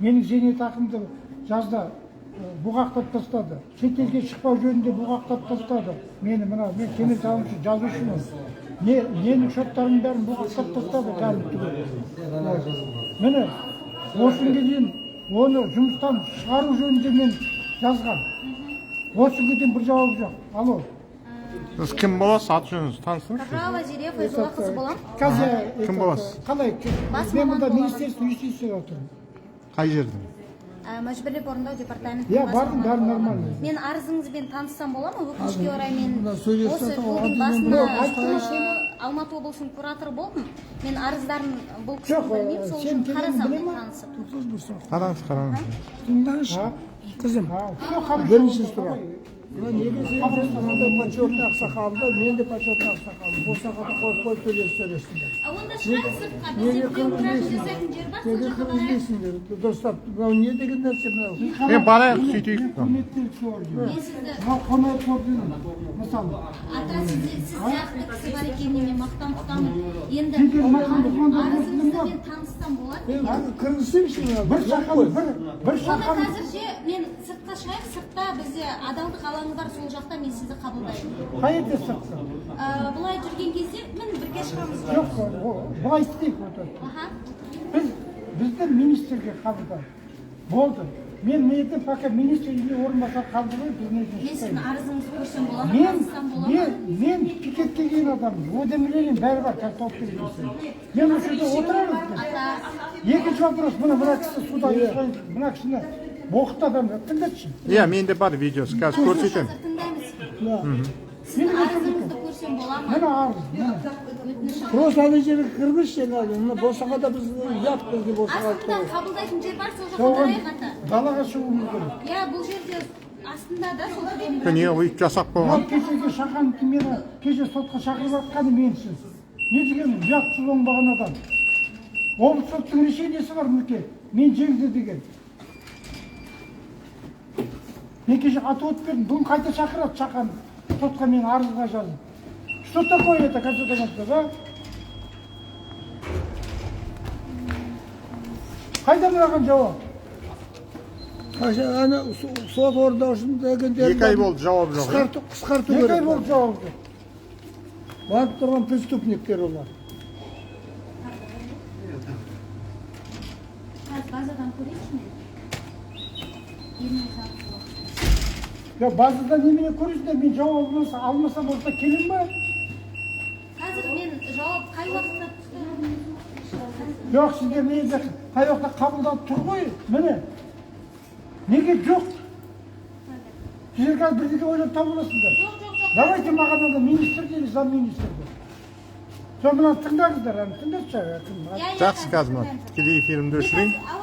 Менің зейнетақымды жазда бұғақтап тастады. Шетелге шықпау жөнінде бұғақтап тастады. Мені мына мен кемелтанушы жазушымын. Менің шоттарымның бәрін бұғақтап тастады кәдімгі түгел. Міне осы күнге дейін оны жұмыстан шығару жөнінде мен жазған. Осы күнге дейін бір жауап жоқ. Алло. Сіз кім боласыз? Аты жөніңізді таныстырыңызшы. Қапралова Зере Файзуллақызы боламын. Қазір Кім боласыз? Қалай? Бас Мен маман мұнда боламын. Министерство юстицияда отырмын. Қай жерден? Мәжбүрлеп орындау департаментінің Иә, бас бардым, маманы бәрі боламын. нормально. Мен арызыңызбен таныссам бола ма? Өкінішке орай мен Мына сөйлесіп осы жатыр, жылдың алдымен басында айттыңызшы. Алматы облысының кураторы болдым. Мен арыздарын бұл Жоқ, кісінің білмеймін, сол сен үшін келгенін қарасам біле мен ма? танысып. Қараңыз, қараңыз. Тыңдаңызшы, қызым. А, все хорошо. Бірінші сұрақ. Мына неге сен мынандай почетный ақсақалды, мен де почетный ақсақалмын. Босағада қойып қойып сөйлесіңдер. А онда шығайық сыртқа. Неге Бізде прием граждан кіргізбейсіңдер? жасайтын жер бар, сол Неге жаққа барайық. кіргізбейсіңдер? Дұрыстап, мынау не деген нәрсе мынау? Мен барайық, сөйтейік. Құрметті орден. Мен сізді Мынау құрмет ордені, мысалы. Ата, сіз сияқты кісі бар екеніне мен мақтан тұтамын. Енді Сендер маған маған арызыңызды мен таныссам болады ма? Мен кіргізсеңші мынау. Бір шаққан, бір Оны шаққан. қазір же мен сыртқа шығайық, сыртта бізде адалдық алаңы бар, сол жақта мен сізді қабылдаймын. Қай жерде сыртта? Былай жүрген кезде міне бірге шығамыз ғой. Жоқ, былай істейік вот. Аха. Бізді министрге қабылдады. Болды. Мен мына пока министр или орынбасар қабылдамай, біз мына жерден Мен сіздің шықпаймыз. арызыңызды көрсем бола ма, Мен, таныссам бола ма? мен пикетке келген адаммын. Уведомлением бәрі бар, қазір тауып беремін. Мен осы жерде отырамын. Ата, Екінші вопрос, мына мына кісі суда мына кісіні боқты адам, тыңдатшы. Иә, менде бар видеосы, қазір көрсетемін. Қазір тыңдаймыз. Мына. Сіздің арызыңызды көрсем бола ма? Міне арыз, міне. Өтініш. Просто ана жерге кіргізші енді, мына босағада біз ұят бізге босаға Астында қабылдайтын жер бар, сол жаққа Соған барайық, ата. далаға шығуымыз керек. Иә, бұл жерде астында да сол жерде. Не өйтіп жасап қойған? Мынау кешеге шаққан мені кеше сотқа шақырып жатқаны менсіз. Не деген ұятсыз оңбаған адам. Облыс соттың решениесі бар мінекей. Мен жеңді деген. Мен кеше отвод бердім. Бүгін қайта шақырады шаққан. Сотқа мен арызға жазып. Что такое это, в конце концов, а? Қайда мынаған жауап? Ана сот орындаушының дегендерін 2 ай болды, жауап жоқ. Иә? Қысқарту 2 ай керек. болды жауап жоқ. Барып тұрған преступниктер олар. Қазір базадан көрейінші мен. Еліміз арқылы. Я базадан немене көресіңдер? Мен жауап алмасам осында келемін ба? Қазір мен жауап қай уақытта түсті? Жоқ, сіздер мені де қай уақытта қабылдап тұр ғой, міне. Неге жоқ? Сіздер қазір бірдеңе ойлап тауып аласыңдар. Жоқ, жоқ, жоқ. Давайте маған ана министрді или замминистрді. Сол мынаны тыңдаңыздар, аны тыңдашы. Кім? Иә, иә, Жақсы, қазір мына тыңдаймыз. тікелей эфирімді Мен өшірейін. қазір